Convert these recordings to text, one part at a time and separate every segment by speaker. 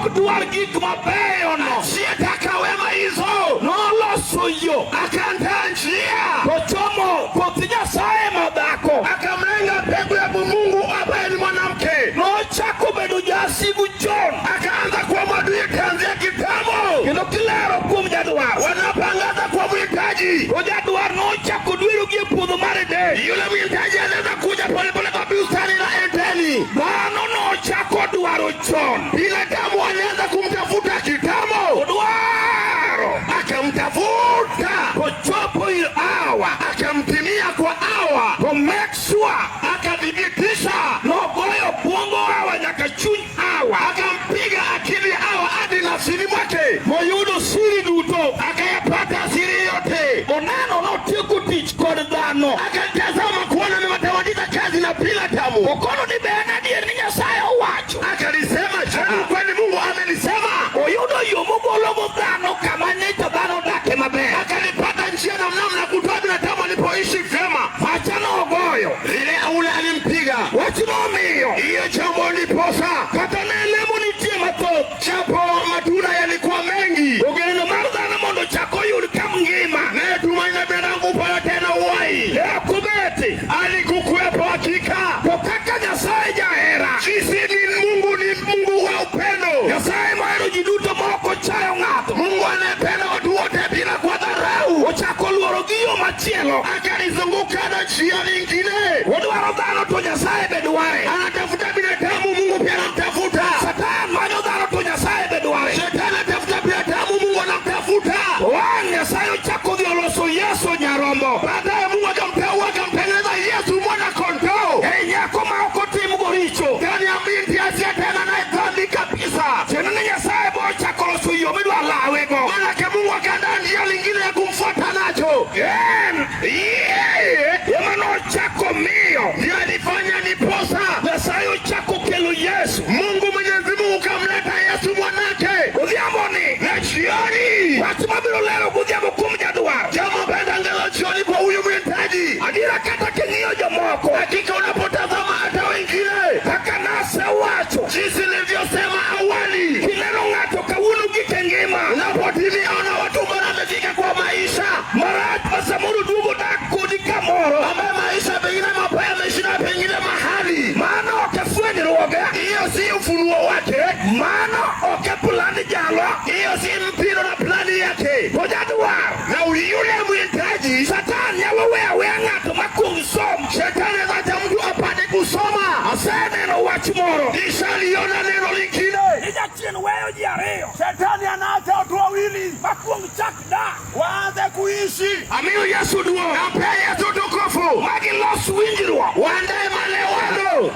Speaker 1: ok dwar gik mabeyo no.
Speaker 2: Asiyetaka wema hizo.
Speaker 1: Noloso yo.
Speaker 2: Akaandaa njia.
Speaker 1: Tochomo koth Nyasaye madhako.
Speaker 2: Akamlenga mbegu ya Mungu ambaye ni mwanamke.
Speaker 1: Nochako bedo jasigu chon.
Speaker 2: Akaanza kuwa mwadui tanzia kitambo.
Speaker 1: Kendo kilero kuom jadwar.
Speaker 2: Wanapangaza kwa mhitaji.
Speaker 1: To jadwar nochako dwero gi e puodho mar Eden.
Speaker 2: Yule mhitaji anaweza kuja polepole kwa bustani la Edeni.
Speaker 1: Dhano nochako dwaro chon.
Speaker 2: Binadamu alianza kumtafuta kitambo.
Speaker 1: Odwaro.
Speaker 2: Akamtafuta.
Speaker 1: Kochopo ir Hawa.
Speaker 2: Akamtimia kwa Hawa.
Speaker 1: To make sure.
Speaker 2: Akathibitisha.
Speaker 1: Nogoyo bwongo Hawa nyaka chuny Hawa.
Speaker 2: Akampiga akili Hawa hadi nafsini mwake.
Speaker 1: Moyudo siri duto.
Speaker 2: Akayapata siri yote.
Speaker 1: Oneno notieko tich kod dhano.
Speaker 2: Akatazama kuona ametawanyika kazi na binadamu.
Speaker 1: Okono ni be en adier ni Nyasaye owacho.
Speaker 2: Akalisema, je, ni kweli Mungu amelisema?
Speaker 1: Oyudo yo mogologo dhano kama nyocha dhano odake maber.
Speaker 2: Akalipata njia na namna kutoa binadamu alipoishi vyema.
Speaker 1: Pacha nogoyo.
Speaker 2: Lile ule alimpiga.
Speaker 1: Wach nomiyo.
Speaker 2: Hiyo jambo ndiposa
Speaker 1: Kata ne lemo nitie mathoth.
Speaker 2: japo matunda yalikuwa mengi,
Speaker 1: Ogeno mar dhano mondo ochak oyud kam ngima.
Speaker 2: naye tumaini la binadamu kupata tena uhai
Speaker 1: Ne ok obeti.
Speaker 2: alikukuwepo hakika.
Speaker 1: To kaka Nyasaye jahera.
Speaker 2: Sisi ni Mungu, ni Mungu wa upendo,
Speaker 1: Nyasaye mohero ji duto ma ok ochayo ng'ato.
Speaker 2: Mungu anayependa watu wote bila kuwadharau.
Speaker 1: Ochako luoro gi yo machielo.
Speaker 2: Akalizunguka na njia nyingine,
Speaker 1: Odwaro dhano to Nyasaye be dware.
Speaker 2: anatafuta binadamu, Mungu pia anamtafuta.
Speaker 1: Satan manyo dhano to Nyasaye be dware.
Speaker 2: Shetani anatafuta binadamu, Mungu anamtafuta.
Speaker 1: Wang' Nyasaye ochako dhi oloso Yesu nyarombo.
Speaker 2: Baadaye Mungu akamteua akamtengeneza Yesu mwana kondoo
Speaker 1: Ei nyako ma ok otimgo richo.
Speaker 2: ndani ya binti asiye tena naye dhambi kabisa.
Speaker 1: Tiende ni Nyasaye bo ochako loso yo midwa lawego.
Speaker 2: Manake Mungu akaandaa njia lingine ya kumfuata nacho.
Speaker 1: En
Speaker 2: Yeye
Speaker 1: ema nochako miyo.
Speaker 2: ndiye alifanya niposa
Speaker 1: Nyasaye ochako kelo Yesu.
Speaker 2: Mungu Mwenyezi Mungu kamleta Yesu mwanake
Speaker 1: Odhiambo ni
Speaker 2: na jioni,
Speaker 1: wach mabiro lero godhiambo kuom jadwar.
Speaker 2: jambo ambaye tangaza jioni kwa huyu mhitaji.
Speaker 1: Adiera kata king'iyo jomoko.
Speaker 2: Hakika unapotazama hata wengine,
Speaker 1: Kaka nasewacho.
Speaker 2: jinsi nilivyosema awali,
Speaker 1: Kineno ng'ato kawuono gike ngima.
Speaker 2: unapotimia ona watu bora amefika kwa maisha
Speaker 1: Marach ma samoro duogo dak kodi kamoro.
Speaker 2: ambaye maisha pengine mabaya ameshinda pengine mahali.
Speaker 1: Mano ok e fwenyruoge.
Speaker 2: Hiyo si ufunuo wake,
Speaker 1: Mano ok e plan jalo.
Speaker 2: hiyo si mpiro na plani yake.
Speaker 1: To jadwar.
Speaker 2: Na yule mhitaji,
Speaker 1: Satan nyalo weyo aweya ng'ato ma kuong som.
Speaker 2: shetani acha mtu apate kusoma.
Speaker 1: Aseneno wach moro.
Speaker 2: Nishaliona neno lingine,
Speaker 1: Ni jachien weyo ji ariyo.
Speaker 3: Shetani anaacha watu wawili
Speaker 1: Ma kuong chak dak.
Speaker 3: waanze kuishi.
Speaker 1: Amiyo Yesu duong'.
Speaker 2: nampea Yesu tukufu,
Speaker 1: Magi los winjruok.
Speaker 2: waandae malewano,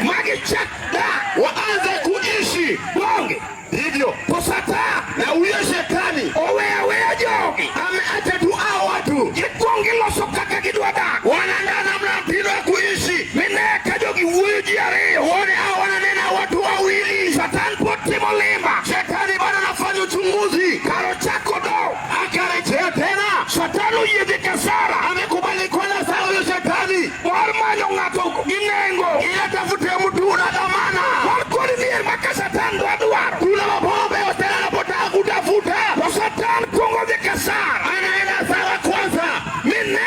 Speaker 1: Magi chak dak.
Speaker 2: waanze kuishi
Speaker 1: Donge.
Speaker 2: hivyo.
Speaker 1: To Satan
Speaker 2: Na huyo shetani
Speaker 1: oweyo aweya jogi.
Speaker 2: ameacha tu hao watu
Speaker 1: Gikuong giloso kaka gidwa dak.
Speaker 2: wanaandaa namna mtindo ya kuishi.
Speaker 1: Mine ka jogi wuoyo ji ariyo.
Speaker 2: Uone hao wananena watu wawili.
Speaker 1: Satan pod timo limba.
Speaker 2: Shetani bado anafanya uchunguzi,
Speaker 1: Kar ochako do.
Speaker 2: akarejea tena,
Speaker 1: Satan oyie dhi kasara.
Speaker 2: amekubali kwenda sawa huyo shetani,
Speaker 1: Mar manyo ng'ato gi nengo.
Speaker 2: ili atafute mtu una dhamana.
Speaker 1: Wan kod mier ma ka Satan dwa dwaro.
Speaker 2: Kuna mapombe tena anapotaka kutafuta,
Speaker 1: To Satan kuongo dhi kasara.
Speaker 2: anaenda sawa kwanza
Speaker 1: Mine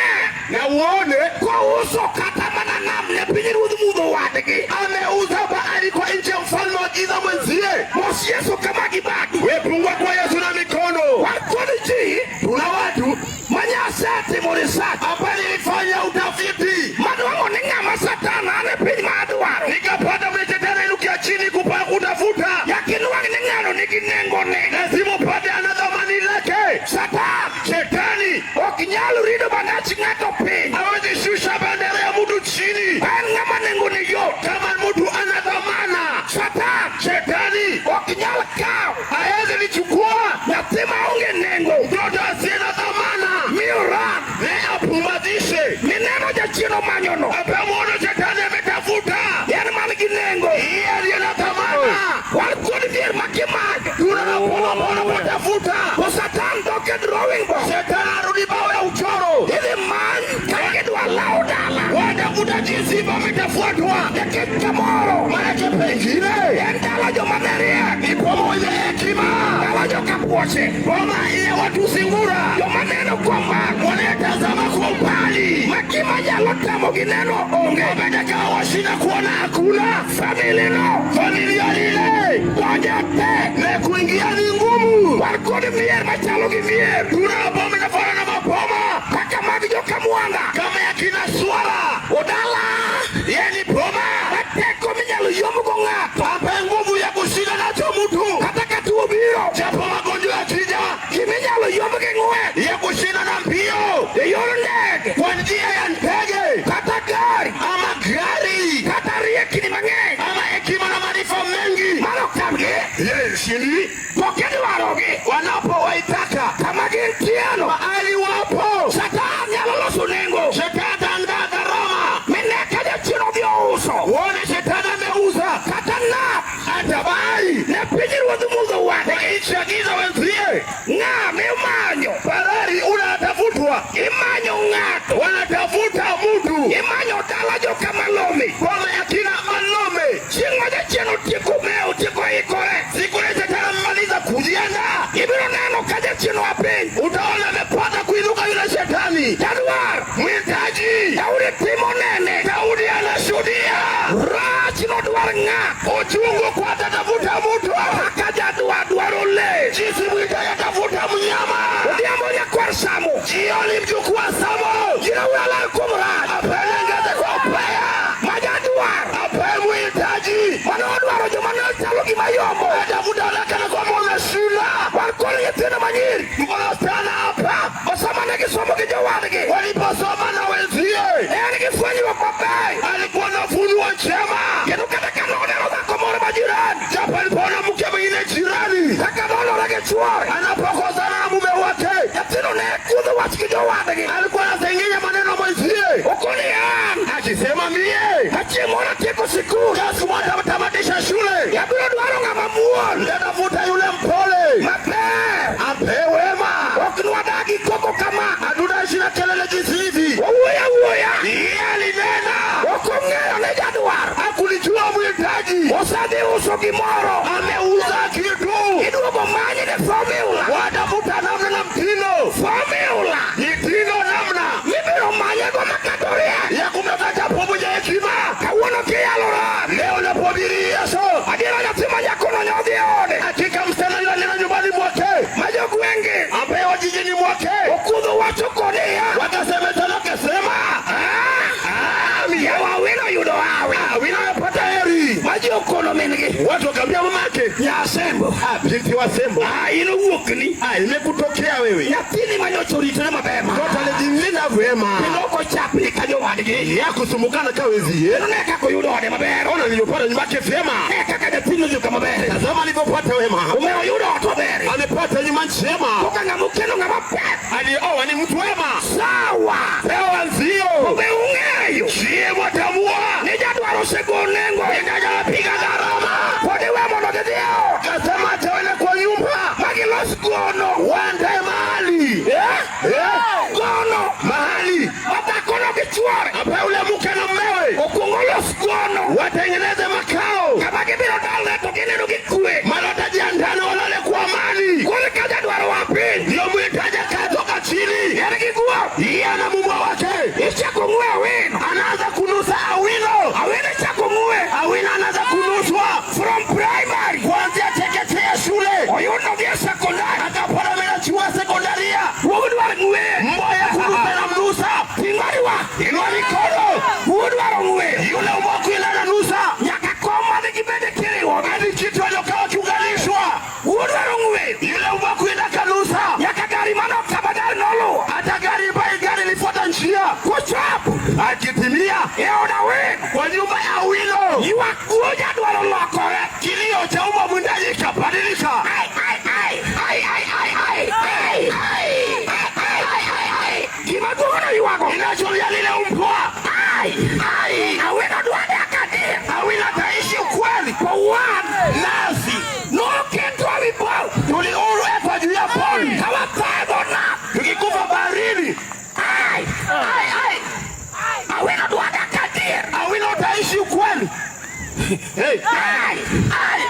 Speaker 2: na uone
Speaker 1: kouso kata mana nam ne pinyruodh mudho wadgi.
Speaker 2: ameuza bahari kwa nchi ya mfalme wa giza mwenzie.
Speaker 1: Mos Yesu kama gibagi.
Speaker 2: Wepungwa kwa Yesu na mikono.
Speaker 1: Wan kod ji
Speaker 2: Tuna watu
Speaker 1: ma Nyasaye timo research.
Speaker 2: ambaye nilifanya utafiti
Speaker 1: Madwang'o ni ng'ama Satan an e piny ma adwaro.
Speaker 2: nikapata mwenye shetani inukia chini kupa kutafuta,
Speaker 1: Nyaka inwang' ni ng'ano nigi nengone.
Speaker 2: lazima upate ana thamani lake.
Speaker 1: Satan
Speaker 2: Shetani
Speaker 1: ok nyal rido bandach ng'ato piny.
Speaker 2: hawezi shusha bendera ya mtu chini
Speaker 1: En ng'ama nengone yot.
Speaker 2: kama mtu ana dhamana.
Speaker 1: Satan
Speaker 2: Shetani
Speaker 1: ok nyal kawo
Speaker 2: hawezi lichukua
Speaker 1: nyathi maonge nengo.
Speaker 2: mtoto asiye na dhamana,
Speaker 1: Miyo ran
Speaker 2: ne apumbazishe.
Speaker 1: mineno jachien omanyono.
Speaker 2: Apamuona shetani ametafuta
Speaker 1: En man gi nengo.
Speaker 2: iye aliye na dhamana.
Speaker 1: Wan kod mier ma kimanyo.
Speaker 2: Tuna mapona kutafuta.
Speaker 1: To Satan dok e drawing board.
Speaker 2: Shetani arudi bao ya uchoro,
Speaker 1: Idhi many kaka gidwa lawo dala.
Speaker 2: watafuta jinsi Boma itafuatwa.
Speaker 1: Nikech kamoro.
Speaker 2: Maanake pengine
Speaker 1: En dala joma ne riek.
Speaker 2: ni boma wenye hekima,
Speaker 1: Dala jokapuoche.
Speaker 2: boma ya watu sungura,
Speaker 1: Joma neno kuom mbali.
Speaker 2: wanayetazama kwa umbali,
Speaker 1: Ma gima nyalo tamogi neno onge.
Speaker 2: wabende kama washinda kuona hakuna.
Speaker 1: Family no.
Speaker 2: Familia lile
Speaker 1: Donjo tek.
Speaker 2: ne kuingia ni ngumu.
Speaker 1: Wan kod mier machalo gi mier.
Speaker 2: Tuna boma inafanana na maboma
Speaker 1: Kaka mag jokamwanga.
Speaker 2: kama ya kina swala,
Speaker 1: Odala.
Speaker 2: yani boma
Speaker 1: Ma teko minyalo yomgo ng'ato.
Speaker 2: ambaye nguvu ya kushinda nacho mtu,
Speaker 1: Kata ka tuo biro.
Speaker 2: japo magonjwa yakija,
Speaker 1: Giminyalo yomb gi ng'wech.
Speaker 2: ya kushinda na mbio
Speaker 1: E yor ndege.
Speaker 2: kwa njia ya ndege
Speaker 1: Kata gari.
Speaker 2: ama gari
Speaker 1: Kata riekni mang'eny.
Speaker 2: ama hekima na maarifa mengi.
Speaker 1: Mano tamgi.
Speaker 2: Yeye shindi
Speaker 1: To kidwarogi.
Speaker 2: wanapowaitaka
Speaker 1: Kama gintieno.
Speaker 2: mahali wapo,
Speaker 1: Satan nyalo loso nengo.
Speaker 2: shetani ataandaa gharama.
Speaker 1: Mine ka jachien odhi ouso.
Speaker 2: Uone shetani ameuza
Speaker 1: Kata nap.
Speaker 2: atabai
Speaker 1: Ne pinyruodh mudho
Speaker 2: kwa
Speaker 1: wadgi.
Speaker 2: nchi ya giza wenzie.
Speaker 1: Ng'a mimanyo.
Speaker 2: Farari unatafutwa,
Speaker 1: Imanyo ng'ato.
Speaker 2: wanatafuta mtu
Speaker 1: Imanyo dala joka Malome.
Speaker 2: boma ya kina Malome.
Speaker 1: Chieng' ma jachien otieko mewo, otieko ikore.
Speaker 2: Siku ile shetani amemaliza kujiandaa,
Speaker 1: Ibiro neno ka jachien oa piny.
Speaker 2: utaona amepata kuinuka yule shetani.
Speaker 1: Jadwar.
Speaker 2: Mwitaji
Speaker 1: Daudi timo nene.
Speaker 2: Daudi anashuhudia
Speaker 1: Rach nodwar ng'a.
Speaker 2: uchungu kwa atatafuta mtu
Speaker 1: Kaka jadwar dwaro le.
Speaker 2: jinsi mwitaji atafuta mnyama.
Speaker 1: Odhiambo nyakwar Samo.
Speaker 2: Jioni mjukuu wa Samo
Speaker 1: Jirawe alal kuom rach.
Speaker 2: apelengeze kwa ubaya,
Speaker 1: Ma jadwar.
Speaker 2: ape mwitaji
Speaker 1: Mane odwaro joma ne chalo gima yombo.
Speaker 2: atafuta onekana kwamba umeshinda.
Speaker 1: Wan kod nyithindo manyiri.
Speaker 2: Tuko na wasichana hapa
Speaker 1: Ma sama ne gisomo gi jowadgi.
Speaker 2: waliposoma na wenzie,
Speaker 1: En gi fwenyruok maber.
Speaker 2: alikuwa na ufunuo njema,
Speaker 1: Kendo kata ka noneno dhako moro ma jirani.
Speaker 2: japo alipoona mke mwingine jirani
Speaker 1: Kaka nolore gi chuore.
Speaker 2: anapokosana na mume wake,
Speaker 1: Nyathino ne kudho wach gi jowadgi.
Speaker 2: alikuwa anasengenya maneno mwenzie
Speaker 1: Okoni an.
Speaker 2: akisema mie
Speaker 1: Ka chieng' moro atieko sikul.
Speaker 2: siku moja mtamatisha shule,
Speaker 1: Abiro dwaro ng'ama muol.
Speaker 2: nitatafuta yule mpole
Speaker 1: Maber.
Speaker 2: ampe wema,
Speaker 1: Ok nwadagi koko kama.
Speaker 2: hatutaishi na kelele jinsi hivi.
Speaker 1: Wawuoyo awuoya.
Speaker 2: Yeye alinena,
Speaker 1: Ok ong'eyo ni jadwar.
Speaker 2: hakulijua mwitaji
Speaker 1: Osedhi uso gimoro.
Speaker 2: ameuza kitu,
Speaker 1: Iduogo manye ne formula.
Speaker 2: watafuta namna na mtindo,
Speaker 1: Formula.
Speaker 2: mtindo namna
Speaker 1: Mibiro manyego makata oriek.
Speaker 2: ya kumtafuta japo mwenye hekima.
Speaker 1: Kawuono kiyalo rach.
Speaker 2: Leo napohubiri Yesu,
Speaker 1: Adiera nyathi ma nyakono ne odhi e ode.
Speaker 2: hakika msichana yule alienda nyumbani mwake,
Speaker 1: Ma jogwenge.
Speaker 2: ambaye wa jijini mwake,
Speaker 1: Okudho wacho kode ya.
Speaker 2: wakasemezana, wakasema
Speaker 1: Ah, yawa Awino yudo hawi.
Speaker 2: Awino amepata heri.
Speaker 1: Ma ji okono min-gi.
Speaker 2: Watu wakaambia mamake,
Speaker 1: Nyasembo.
Speaker 2: ah, binti wa Sembo,
Speaker 1: Ah, in owuokni.
Speaker 2: ah, imekutokea wewe.
Speaker 1: Nyathini manyocha oritore maber ma.
Speaker 2: Mtoto alijilinda vyema,
Speaker 1: Kendo ok ochapni ka jowadgi.
Speaker 2: ya kusumbukana kawezie.
Speaker 1: Kendo ne kaka oyudo ode maber.
Speaker 2: Ona nilivyopata nyumba yake vyema,
Speaker 1: Ne kaka nyathini oyudo maber.
Speaker 2: tazama alivyopata wema,
Speaker 1: Omiyo oyudo ot maber.
Speaker 2: amepata nyumba njema,
Speaker 1: Koka ng'ama okendo ng'ama pek.
Speaker 2: alioa ni mtu wema.
Speaker 1: Sawa.
Speaker 2: Pewa nzio
Speaker 1: Be ung'eyo.
Speaker 2: sie mwatambua
Speaker 1: Ni jadwar osego nengo.
Speaker 2: piga gharama,
Speaker 1: Pod iwe mondo gidhi e ot.
Speaker 2: kasema atawele kwa nyumba,
Speaker 1: Ma gilos gono.
Speaker 2: waandae mahali
Speaker 1: Eh?
Speaker 2: Eh?
Speaker 1: Gono.
Speaker 2: mahali
Speaker 1: Ma dhakono gi chuore.
Speaker 2: ambaye ule mke na mmewe
Speaker 1: Okuongo los gono.
Speaker 2: watengeneze makao,
Speaker 1: Kama gibiro dalre to gineno gi kwe.
Speaker 2: mara watajiandaa na walale kwa amani.
Speaker 1: Koro ka jadwar oa piny.
Speaker 2: Ndio mwitaji akatoka chini,
Speaker 1: En gi guok.
Speaker 2: yeye na mume wake
Speaker 1: Ichako ng'we Awino.
Speaker 2: anaanza kunusa Awino.
Speaker 1: Awino ichako ng'we.
Speaker 2: Awino anaanza kunuswa
Speaker 1: From primary.
Speaker 2: kuanzia chekechea shule,
Speaker 1: Oyudo dhi e sekondari.
Speaker 2: akapata menachiwa sekondaria,
Speaker 1: Wuod dwar ng'we.
Speaker 2: mboya kunusa na mnusa,
Speaker 1: Ting'oriwa.
Speaker 2: inua mikono,
Speaker 1: Wuod dwaro ng'we.
Speaker 2: yule umokwila na nusa
Speaker 1: Nyaka kom madhi gibede kiriwo.
Speaker 2: hadi kitu aliyokawa kiunganishwa,
Speaker 1: Wuod dwaro ng'we.
Speaker 2: yule umokwila kanusa,
Speaker 1: Nyaka gari manokaba gari noluwo.
Speaker 2: hata gari bai gari ilifuata njia,
Speaker 1: Kochopo.
Speaker 2: akitimia
Speaker 1: E od Awino.
Speaker 2: kwa nyumba ya Awino,
Speaker 1: Ywak guo jadwaro lokore.
Speaker 2: kilio cha umbwa mwindaji ikabadilika.
Speaker 1: Ai, ai, ai, ai, ai, ai, ai, ai, ai, ai, ai, ai, ai. Gima duong'no ywago.
Speaker 2: Inacholia lile umbwa,
Speaker 1: Ai, ai, Awino dwa dak adier.
Speaker 2: Awino ataishi ukweli
Speaker 1: To wan
Speaker 2: nasi
Speaker 1: noketwa wi bao.
Speaker 2: tuliuwekwa juu ya pori,
Speaker 1: Ka wathago nam.
Speaker 2: tukikufa baharini.
Speaker 1: Ai, ai, ai. Awino dwa dak adier.
Speaker 2: Awino Hey.
Speaker 1: Ai, ai.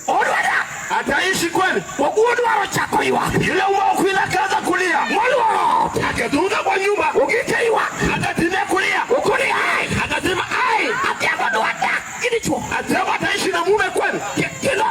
Speaker 1: Odwada.
Speaker 2: Ataishi kweli?
Speaker 1: Oguodwaro chako ywak.
Speaker 2: Yule umaokwila akaanza kulia.
Speaker 1: Moluoro.
Speaker 2: Akazunguka kwa nyumba.
Speaker 1: Ogite ywak.
Speaker 2: Akatimia kulia.
Speaker 1: Okoni ai.
Speaker 2: Akasema ai,
Speaker 1: Atiago dwa dak gi dichuo.
Speaker 2: Atiago ataishi na mume kweli?
Speaker 1: Kendo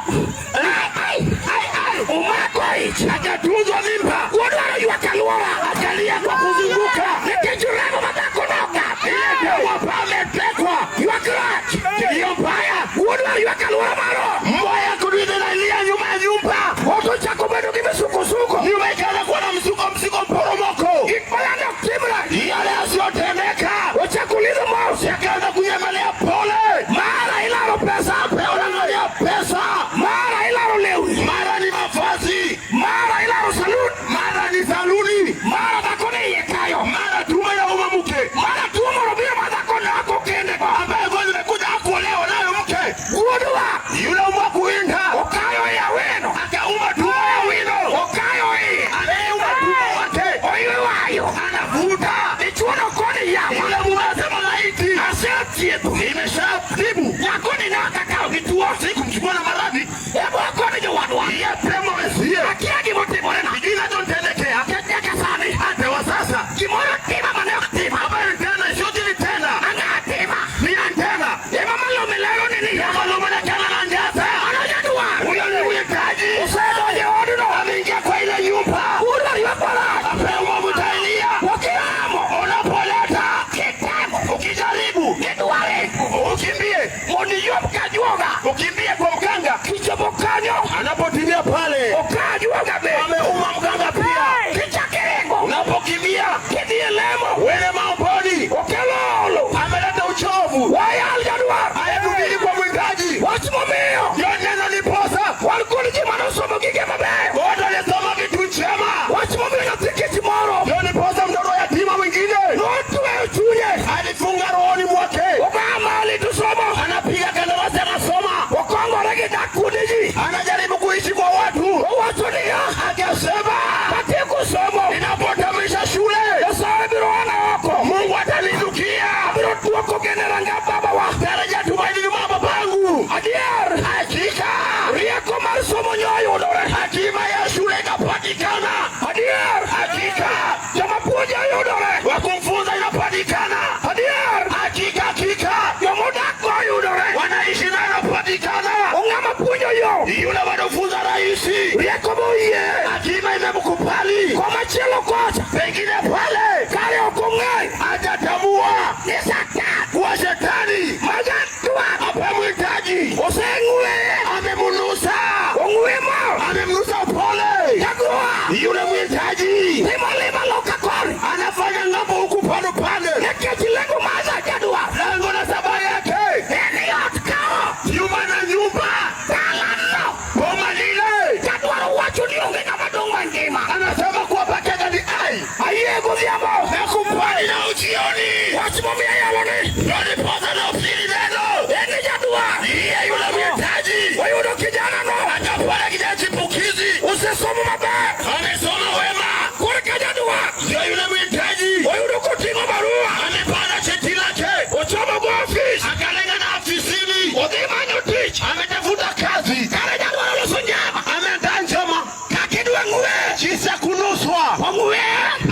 Speaker 1: ai, ai,
Speaker 2: ai, ai.
Speaker 1: Omako ich.
Speaker 2: Akatunzwa mimba.
Speaker 1: Wuodwaro ywak alwora.
Speaker 2: Akalia kwa kuzunguka.
Speaker 1: Nikech remo madhako nokadh.
Speaker 2: Ile damu ambayo ametekwa.
Speaker 1: Ywak rach.
Speaker 2: Kilio mbaya.
Speaker 1: Wuodwaro ywak alwora maro.
Speaker 2: Mbwa ya kuduiza inalia nyuma ya nyumba.
Speaker 1: Ot ochako bedo gi misukosuko.
Speaker 2: Nyumba ikaanza kuwa na msuko msuko mporomoko.
Speaker 1: Gik mayande ok timre.
Speaker 2: Yale yasiyotendeka.
Speaker 1: Ochako lidho mos.
Speaker 2: Yakaanza kunyemelea pole.
Speaker 1: Mara ilaro pesa.
Speaker 2: Unaangalia pesa.
Speaker 1: Mara ilaro lewni.
Speaker 2: Mara ni mavazi.
Speaker 1: Mara ilaro salun.
Speaker 2: Mara ni saluni.
Speaker 1: Mara dhako ne iye kayo.
Speaker 2: Mara tumbo inauma mke.
Speaker 1: Mara tuo moro biro ma dhako ne ok okende go.
Speaker 2: Ambaye kwanza imekuja hakuolewa nayo mke.
Speaker 1: Wuodwa.
Speaker 2: Yule umwa kuinda.
Speaker 1: Okayo i awino.
Speaker 2: Akauma tumbo ya wino.
Speaker 1: Okayo iye.
Speaker 2: Ameuma tumbo wake.
Speaker 1: Oywe wayo.
Speaker 2: Anavuta.
Speaker 1: Dichuo no koni yawa.
Speaker 2: Yule mume anasema laiti.
Speaker 1: Asethiedho.
Speaker 2: Nimeshatibu.
Speaker 1: Nyakoni ne ok akawo gi tuo.
Speaker 2: Sikumchukua na maradhi.
Speaker 1: Ebo akoni jowadwa.
Speaker 2: Iye pemo wesie.
Speaker 1: Akia gimotimorena.
Speaker 2: Sijui kinachonitendekea.
Speaker 1: Nikech nyaka sani.
Speaker 2: Hata wa sasa.
Speaker 1: Gimoro tima mane ok tima.
Speaker 2: Ambayo tena isiyotili tena.
Speaker 1: Ang'a tima.
Speaker 2: Ni antena.
Speaker 1: Ema malome lero ni niya.
Speaker 2: Kama na njasa.
Speaker 1: Mano jadwar.
Speaker 2: Huyo ni mhitaji.
Speaker 1: Osedonjo e odno.
Speaker 2: Ameingia kwa ile nyumba.
Speaker 1: Wuodwa ywak marach.
Speaker 2: Apewa mtailia.
Speaker 1: Okiramo.
Speaker 2: Unapoleta.
Speaker 1: Kitemo.
Speaker 2: Ukijaribu.
Speaker 1: Gidware.
Speaker 2: Ukimbie.
Speaker 1: Mondo iyomb kajuoga.
Speaker 2: Ukimbie kwa mganga.
Speaker 1: Kichopo kanyo.
Speaker 2: Anapotimia pale.
Speaker 1: Okajuoga be.
Speaker 2: Ameuma mganga pia.
Speaker 1: Kichako ringo.
Speaker 2: Unapokimbia.
Speaker 1: Kidhi e lemo.
Speaker 2: Wele maomboni.
Speaker 1: Okelo olo.
Speaker 2: Ameleta uchovu.
Speaker 1: Wayal jadwar.
Speaker 2: Hayatubidi kwa mwindaji.
Speaker 1: Wach momiyo.
Speaker 2: Yo neno ni posa.
Speaker 1: Wan kod ji manosomo gige mabeyo.
Speaker 2: Wote walisoma vitu njema.
Speaker 1: Wach momiyo nyathi kich moro.
Speaker 2: Yo ni posa mtoto yatima mwingine.
Speaker 1: Notweyo chunye.
Speaker 2: Alifunga rohoni mwake.
Speaker 1: Ogaa mali to somo.
Speaker 2: Anapiga kandarasi anasoma.
Speaker 1: Okongore gi dak kuonde ji.
Speaker 2: Anajaribu kuishi kwa watu.
Speaker 1: Owacho niya.
Speaker 2: Akasema
Speaker 1: Katieko somo.
Speaker 2: ninapotamisha shule
Speaker 1: Nyasaye biro ona oko.
Speaker 2: Mungu ataninukia.
Speaker 1: Abiro duoko gene ranga babawa.
Speaker 2: Daraja tumaini ni mwa babangu.
Speaker 1: Adier.
Speaker 2: Hakika
Speaker 1: Rieko mar somo nyoyudore.
Speaker 2: hatima ya shule ikapatikana.
Speaker 1: Adier.
Speaker 2: Hakika
Speaker 1: Joma puonjo yudore.
Speaker 2: wa kumfunza inapatikana.
Speaker 1: Adier.
Speaker 2: Hakika hakika
Speaker 1: Jomodak go yudore.
Speaker 2: wanaishi nayo inapatikana.
Speaker 1: Ong'ama puonjo yo.
Speaker 2: Yule wanaofunza rahisi,
Speaker 1: Rieko moyie.
Speaker 2: hatima imemkubali.
Speaker 1: Komachielo kocha.
Speaker 2: Pengine pale
Speaker 1: Kare ok ong'eyo.
Speaker 2: hajatambua
Speaker 1: Ni Satan.
Speaker 2: kuwa shetani
Speaker 1: Majadwar.
Speaker 2: apemhitaji,
Speaker 1: Oseng'weye.
Speaker 2: amemunusa,
Speaker 1: Ong'we mo.
Speaker 2: amemnusa pole.
Speaker 1: Jagoa.
Speaker 2: Yule mhitaji
Speaker 1: Timo lima loka koni.
Speaker 2: anafanya ng'ambo huku pande pande,
Speaker 1: Nikech lengo mar jadwar.
Speaker 2: lengo na sabaha yake
Speaker 1: En i ot kao.
Speaker 2: nyumba na nyumba,
Speaker 1: Dalano.
Speaker 2: boma lile.
Speaker 1: Jadwar owacho ni onge ng'ama dong' mangima.
Speaker 2: Anasema kuwa pakeka ni ai
Speaker 1: Ayie godhiambo.
Speaker 2: nakubali na ujioni
Speaker 1: Wach momiyo ayalo ni.
Speaker 2: noniposa na ofsini neno
Speaker 1: En ni jadwar.
Speaker 2: iye yule mhitaji
Speaker 1: Oyudo kijana no.
Speaker 2: akapata kijana chipukizi
Speaker 1: Osesomo maber.
Speaker 2: amesoma wema,
Speaker 1: Korka jadwar.
Speaker 2: ndio yule mhitaji
Speaker 1: Oyudo koting'o barua.
Speaker 2: amepanda cheti lake
Speaker 1: Ochomo go ofis.
Speaker 2: akalenga na afisini,
Speaker 1: Odhi manyo tich.
Speaker 2: ametafuta kazi,
Speaker 1: Kare jadwar oloso nyama.
Speaker 2: ameandaa njama
Speaker 1: Kaka idwa ng'we.
Speaker 2: jinsi ya kunuswa,
Speaker 1: Ong'we.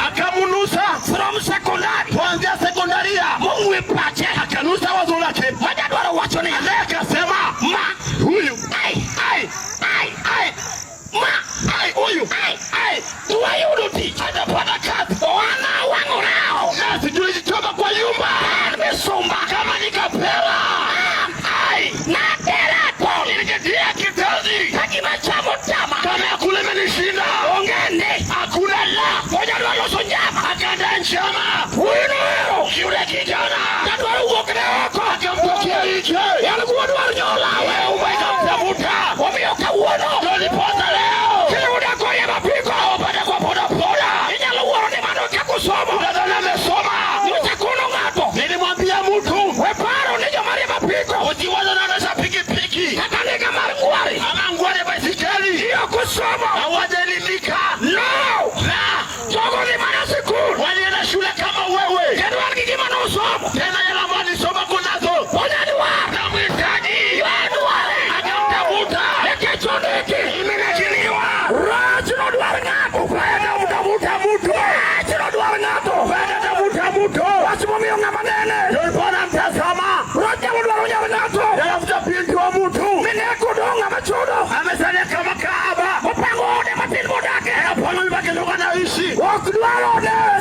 Speaker 2: akamunusa
Speaker 1: From secondary.
Speaker 2: kuanzia sekondaria,
Speaker 1: Mong'we pache.
Speaker 2: akanusa wazo lake,
Speaker 1: Ma jadwar owacho ni.
Speaker 2: naye akasema
Speaker 1: Ma.
Speaker 2: huyu
Speaker 1: Ai.
Speaker 2: ai
Speaker 1: Ai.
Speaker 2: ai
Speaker 1: Ma.
Speaker 2: ai huyu
Speaker 1: Ai.
Speaker 2: ai
Speaker 1: Dwa yudo tich.
Speaker 2: atapata kazi,
Speaker 1: Oana wang'orao.
Speaker 2: nasi tulijichoma kwa nyumba
Speaker 1: An misumba.
Speaker 2: kama nikapewa
Speaker 1: Ai. Natera tol.
Speaker 2: nilijitia kitanzi
Speaker 1: Ka gima chamo tama.
Speaker 2: kama ya kule imenishinda,
Speaker 1: Onge ni.
Speaker 2: hakuna la
Speaker 1: Ojadwar Ok dwar ode.